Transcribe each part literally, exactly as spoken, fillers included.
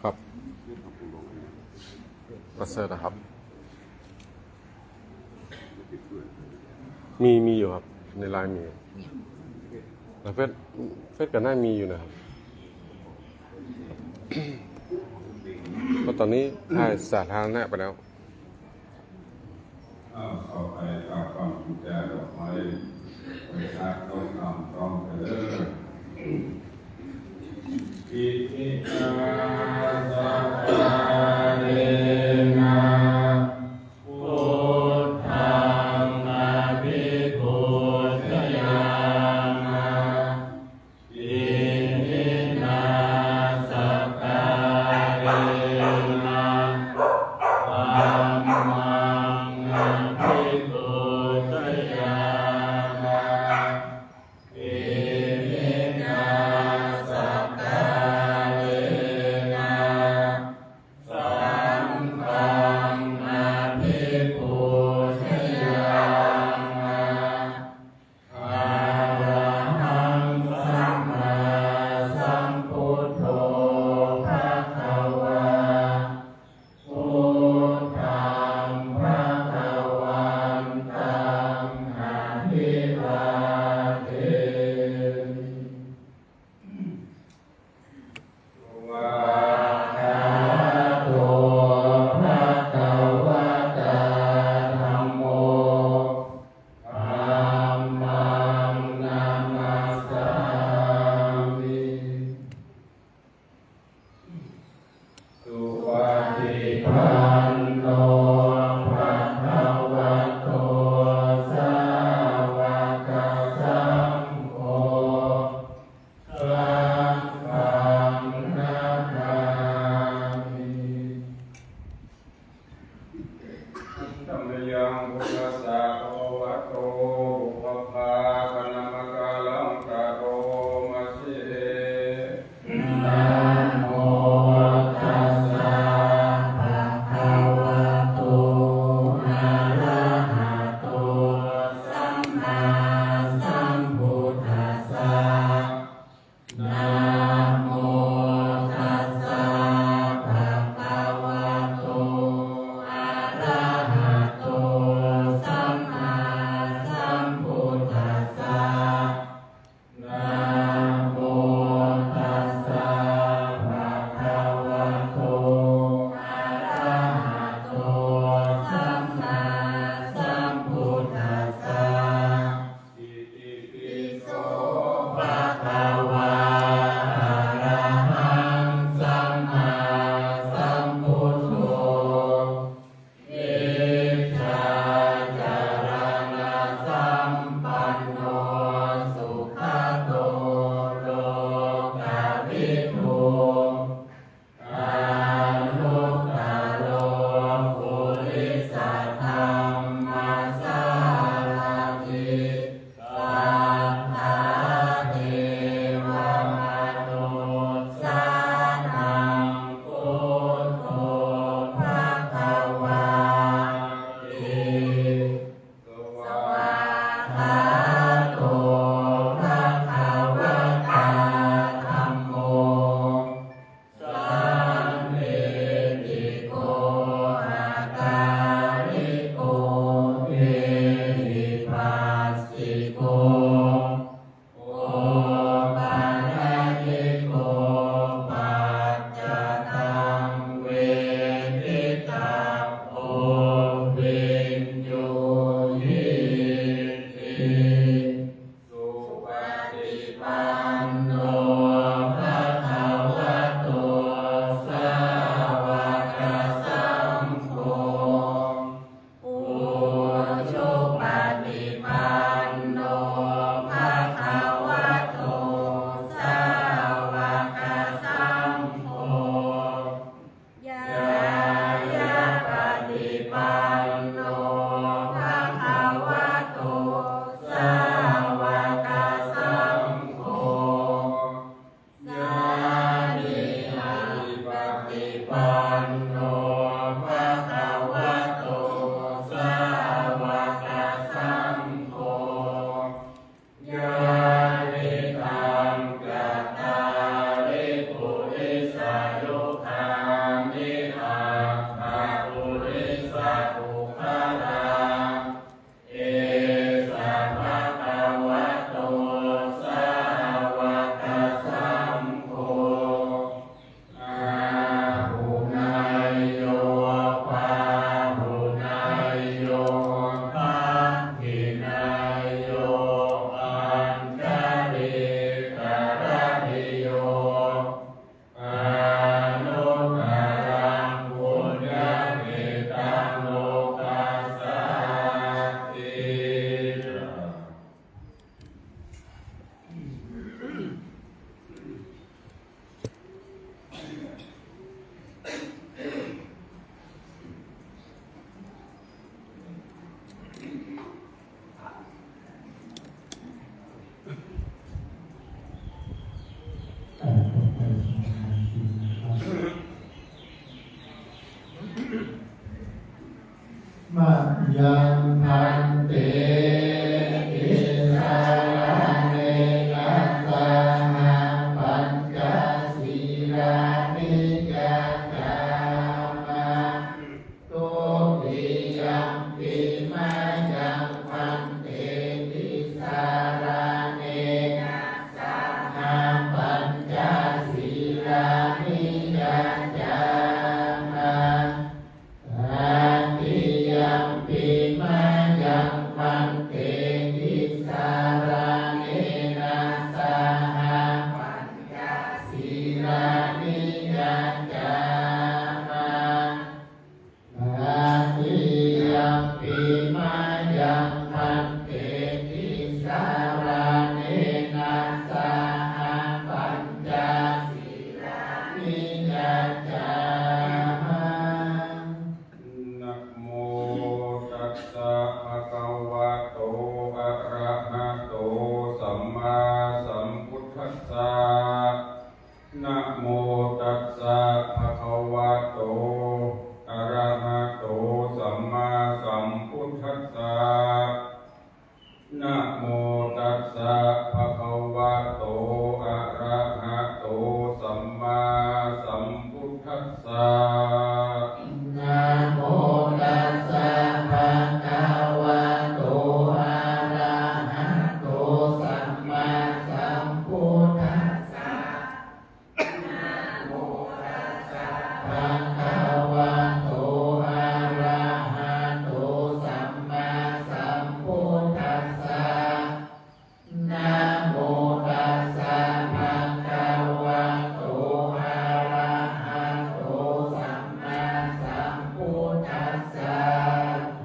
ครับ ประเสริฐนะครับ มี มีอยู่ครับ ในไลน์มี ในเฟซ เฟซก็น่ามีอยู่นะครับ เพราะตอนนี้ถ่ายสาธารณะไปแล้ว เอาเข้าไปกราบความภูมิใจดอกไม้ ไปสร้างต้นธรรมพร้อมกันเด้อ Iminā sakkārena buddhaṃ abhipūjayāma. Iminā sakkārena dhammaṃ abhipūjayāma. Iminā sakkārena saṅghaṃ abhipūjayāma. Arahaṃ sammāsambuddho bhagavā. Buddhaṃ bhagavantaṃ abhivādemi. Svākkhāto bhagavatā dhammo. Dhammaṃ namassāmi. Supaṭipanno bhagavato sāvakasaṅgho. Saṅghaṃ namāmi. Handa mayaṃ buddhassa bhagavato pubbabhāganamakāraṃ karoma se. Namo tassa bhagavato Yaṃ bhante tisaraṇena saha pañca sīlāni yācāma. Dutiyampi mayaṃ bhante tisaraṇena saha pañca sīlāni yācāma. Tatiyampi mayaṃ bhante tisaraṇena saha pañca sīlāni yācāma. Tatiyampi mayaṃ bhante tisaraṇena saha pañca sīlāni yācāma. Namo tassa bhagavato arahato sammāsambuddhassa. Namo tassa bhagavato arahato sammāsambuddhassa. Namo tassa bhagavato arahato sammāsambuddhassa. Namo tassa bhagavato arahato sammāsambuddhassa. Namo tassa bhagavato arahato sammāsambuddhassa. Namo tassa bhagavato arahato sammāsambuddhassa.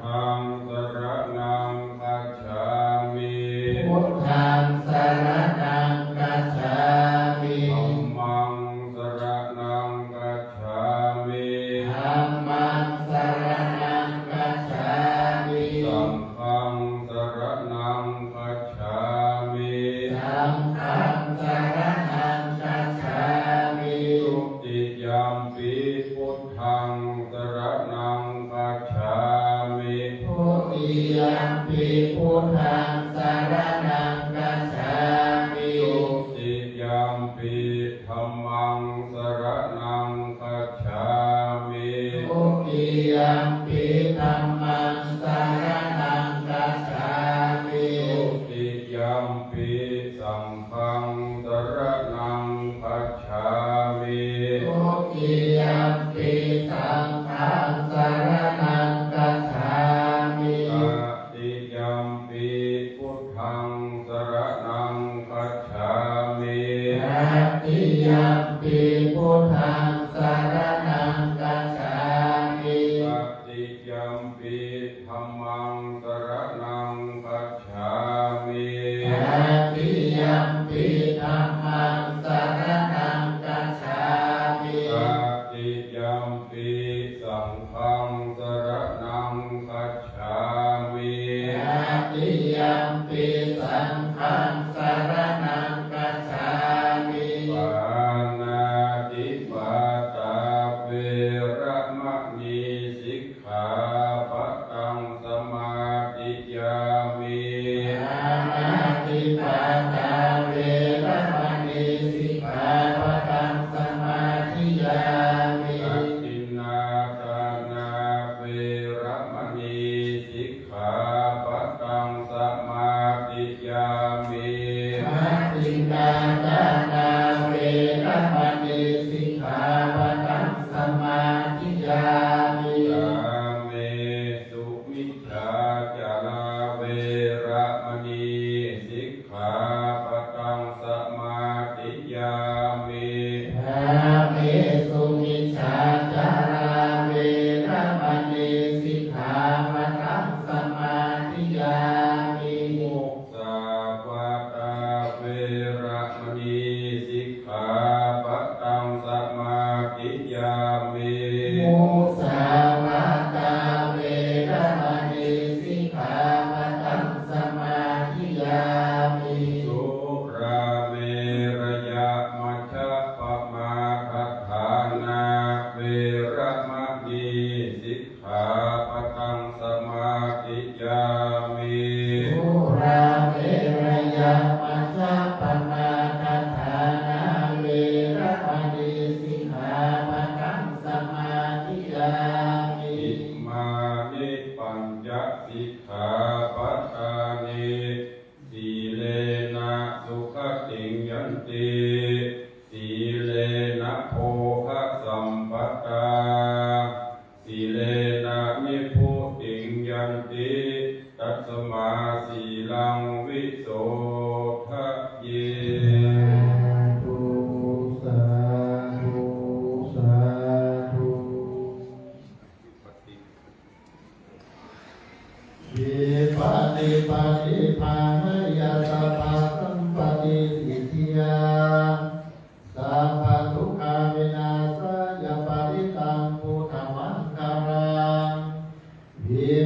Buddhaṃ saraṇaṃ gacchāmi. Buddhaṃ saraṇaṃ gacchāmi. Dhammaṃ saraṇaṃ gacchāmi. Dhammaṃ saraṇaṃ gacchāmi. Saṅghaṃ saraṇaṃ gacchāmi. Saṅghaṃ saraṇaṃ gacchāmi. Dutiyampi buddhaṃ saraṇaṃ gacchāmi. Dutiyampi buddhaṃ saraṇaṃ gacchāmi. Dutiyampi dhammaṃ saraṇaṃ gacchāmi. Dutiyampi dhammaṃ saraṇaṃ gacchāmi. Dutiyampi saṅghaṃ saraṇaṃ gacchāmi. Dutiyampi saṅghaṃ saraṇaṃ gacchāmi. Tatiyampi buddhaṃ saraṇaṃ gacchāmi. Tatiyampi buddhaṃ saraṇaṃ gacchāmi. Tatiyampi dhammaṃ saraṇaṃ gacchāmi. Tatiyampi dhammaṃ saraṇaṃ gacchāmi. Tatiyampi saṅghaṃ saraṇaṃ gacchāmi. Tatiyampi saṅghaṃ saraṇaṃ gacchāmi. Pāṇātipātā veramaṇī sikkhāpadaṃ samādiyāmi. Pāṇātipātā veramaṇī sikkhāpadaṃ samādiyāmi. Adinnādānā veramaṇī sikkhāpadaṃ samādiyāmi. Adinnādānā veramaṇī sikkhāpadaṃ samādiyāmi. Kāmesu micchācārā veramaṇī sikkhāpadaṃ samādiyāmi. Kāmesu micchācārā veramaṇī sikkhāpadaṃ samādiyāmi. Musāvādā veramaṇī sikkhāpadaṃ samādiyāmi. Musā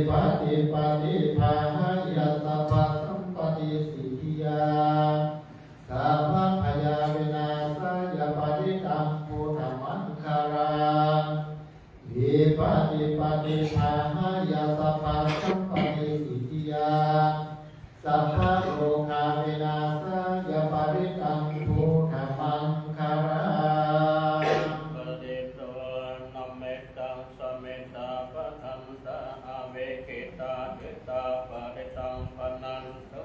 Vipattipaṭibāhāya sabbasampattisiddhiyā sabbabhayavināsāya parittaṃ brūtha maṅgalaṃ. Vipattipaṭibāhāya sabbasampattisiddhiyā sabbarogavināsāya parittaṃ brūtha maṅgalaṃ. Patiṭṭhānamettaṃ samettā bhadantā avikkhittā kataṃ parittaṃ bhaṇantu.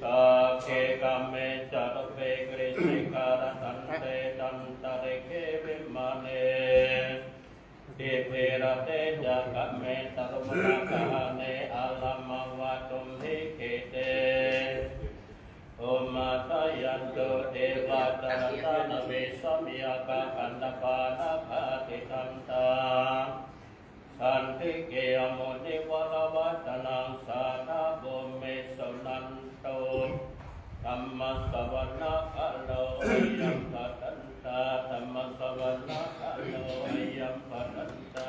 Sagge kāme ca rūpe girisikharataṭe cantalikkhe vimāne, dīpe raṭṭhe ca gāme taruvanagahane āramathaddhume khette, bhummā cāyantu devā jalathalavisame yakkhagandhabbanāgā tiṭṭhantā santike yaṃ munivaravacanaṃ sādhavo me suṇantu. Dhammassavanakālo ayam bhadantā. Dhammassavanakālo ayam bhadantā.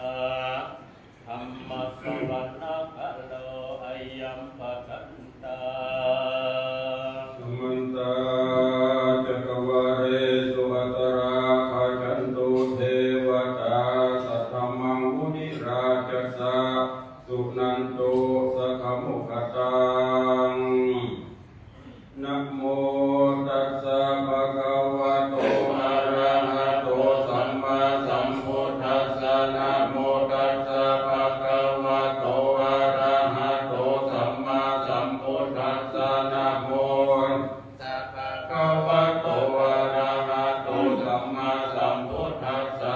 Dhammassavanakālo ayam bhadantā. Samantā cakkavāḷesu atrāgacchantu devatā, saddhammaṃ munirājassa suṇantu saggamokkhadaṃ. Namo tassa bhagavato arahato sammāsambuddhassa. Namo tassa bhagavato arahato sammāsambuddhassa. Namo tassa bhagavato arahato sammāsambuddhassa.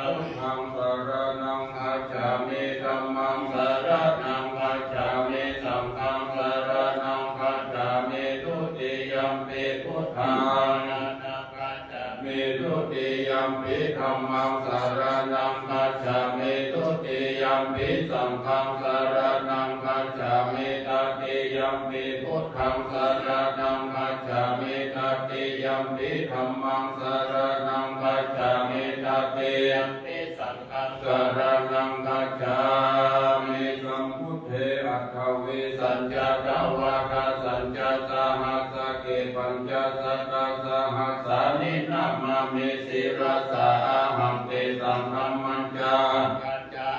Buddhaṃ saraṇaṃ gacchāmi. Dhammaṃ saraṇaṃ gacchāmi. Saṅghaṃ saraṇaṃ gacchāmi. Dutiyampi buddhaṃ saraṇaṃ gacchāmi. Dutiyampi dhammaṃ saraṇaṃ gacchāmi. Dutiyampi saṅghaṃ saraṇaṃ gacchāmi. Tatiyampi buddhaṃ saraṇaṃ gacchāmi. Tatiyampi dhammaṃ saraṇaṃ gacchāmi. Tatiyampi saṅghaṃ saraṇaṃ gacchāmi. Sambuddhe aṭṭhavīsañca dvādasañca sahassake pañcasatasahassāni namāmi sirasā ahaṃ. Tesaṃ dhammañca saṅghañca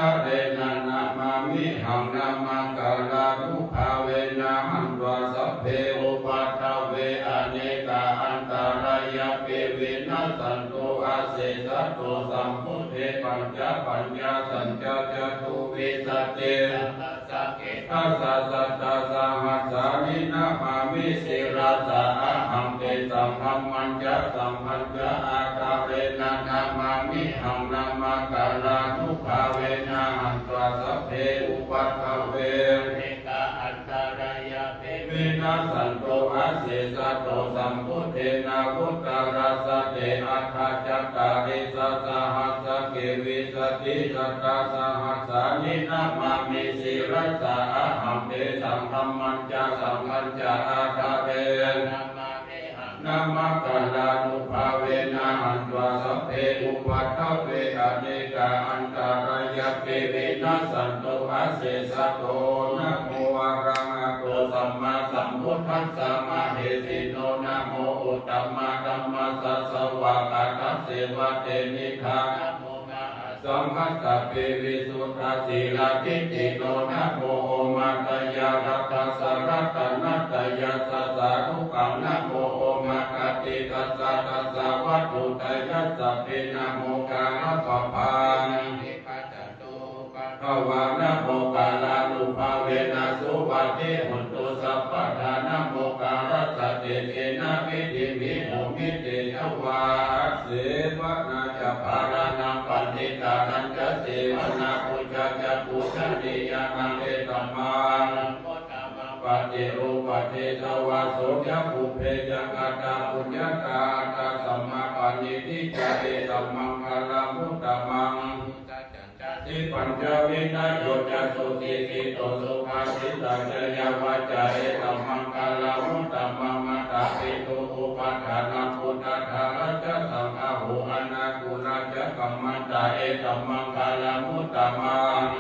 ādarena namāmihaṃ. Namakārānubhāvena hantvā sabbe upaddave anekā antarāyāpi vinassantu asesato. Sambuddhe pañcapaññāsañca catuvīsati sahassake dasasatasahassāni namāmi sirasā ahaṃ. Tesaṃ dhammañca saṅghañca ādarena namāmihaṃ. Namakārānubhāvena hantvā sabbe upaddave anekā antarāyāpi vinassantu asesato. Sambuddhe navuttarasate aṭṭhacattāḷīsasahassake vīsatisatasahassāni namāmi sirasā ahaṃ. Tesaṃ dhammañca saṅghañca ādarena namāmihaṃ. Namakārānubhāvena hantvā sabbe upaddave anekā antarāyāpi vinassantu asesato. Namo arahato sammāsambuddhassa mahesino. Namo uttamadhammassa svākkhātasseva tenidha. Namo mahāsaṅghassāpi visuddhasīladiṭṭhino. Namo omātyāraddhassa ratanattayassa sādhukaṃ. Namo omakātītassa tassa vatthuttayassapi. Namokārappabhānaṃ vigacchantu upaddavā. Namokārānubhāvena suvatthi hotu sabbadā. Namokārassa tejena vidhimhi homi tejavā. Asevanā ca bālānaṃ paṇḍitānañca sevanā, pūjā ca pūjanīyānaṃ, etammaṅgalamuttamaṃ. Paṭirūpadesavāso ca pubbe ca katapuññatā, attasammāpaṇidhi ca, etammaṅgalamuttamaṃ. Sippañca vinayo ca susikkhito, subhāsitā ca yā vācā, etammaṅgalamuttamaṃ. Mātāpitu upaṭṭhānaṃ, puttadārassa saṅgaho, anākulā ca kammantā, Etam maṅgalam uttamaṃ.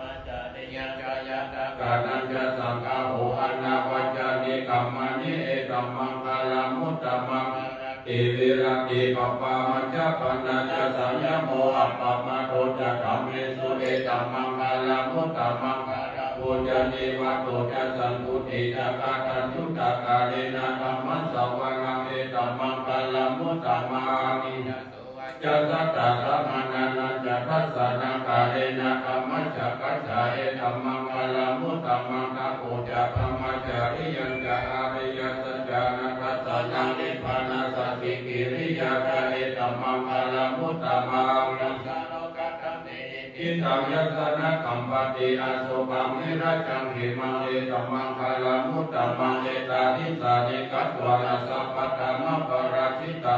Ācariyañca ñātakānañca saṅgaho anavajjāni kammāni, etam maṅgalam uttamaṃ. Āratī viratī pāpā majjapānā ca saññamo, appamādo ca dhammesu, etam maṅgalam uttamaṃ. Gāravo ca nivāto ca santuṭṭhī ca kataññutā, kālena dhammassavanaṃ, etam maṅgalam uttamaṃ. Vijjācaraṇañca dassanaṃ, kālena dhammasākacchā, etam maṅgalam uttamaṃ. Tapo ca brahmacariyañca ariyasaccāna dassanaṃ, nibbānasacchikiriyā ca, etam maṅgalam uttamaṃ. Icchitaṃ yassa na kampati, asokaṃ virajaṃ khemaṃ, etam maṅgalam uttamaṃ. Etādisāni katvāna sabbatthamaparājitā,